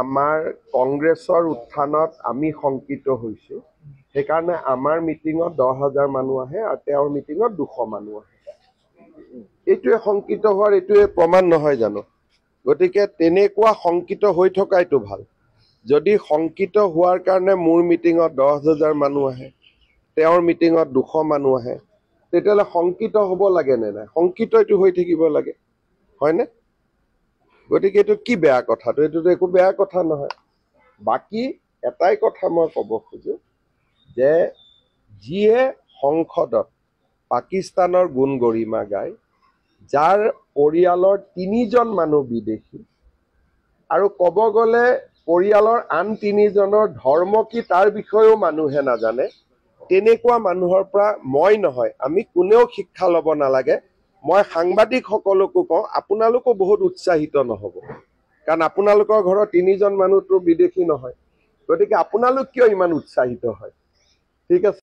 আমাৰ কংগ্ৰেছৰ উত্থানত আমি শংকিত হৈছোঁ। সেইকাৰণে আমাৰ মিটিঙত 10,000 মানুহ আহে আৰু তেওঁৰ মিটিঙত 200 মানুহ আহে। এইটোৱে শংকিত হোৱাৰ এইটোৱে প্ৰমাণ নহয় জানো? গতিকে তেনেকুৱা শংকিত হৈ থকাইতো ভাল। যদি শংকিত হোৱাৰ কাৰণে মোৰ মিটিঙত 10,000 মানুহ আহে, তেওঁৰ মিটিঙত 200 মানুহ আহে, তেতিয়াহ'লে শংকিত হ'ব লাগে নে নাই? শংকিতইতো হৈ থাকিব লাগে, হয়নে? গতিকে এইটো কি বেয়া কথাটো? এইটোতো একো বেয়া কথা নহয়। বাকী এটাই কথা মই ক'ব খোজো যে যিয়ে সংসদত পাকিস্তানৰ গুণ গৰিমা গায়, যাৰ পৰিয়ালৰ 3জন মানুহ বিদেশী, আৰু ক'ব গ'লে পৰিয়ালৰ আন 3জনৰ ধৰ্ম কি তাৰ বিষয়েও মানুহে নাজানে, তেনেকুৱা মানুহৰ পৰা মই নহয়, আমি কোনেও শিক্ষা ল'ব নালাগে। মই সাংবাদিকসকলকো কওঁ, আপোনালোকো বহুত উৎসাহিত নহ'ব, কাৰণ আপোনালোকৰ ঘৰৰ 3জন মানুহতো বিদেশী নহয়। গতিকে আপোনালোক কিয় ইমান উৎসাহিত হয়? ঠিক আছে।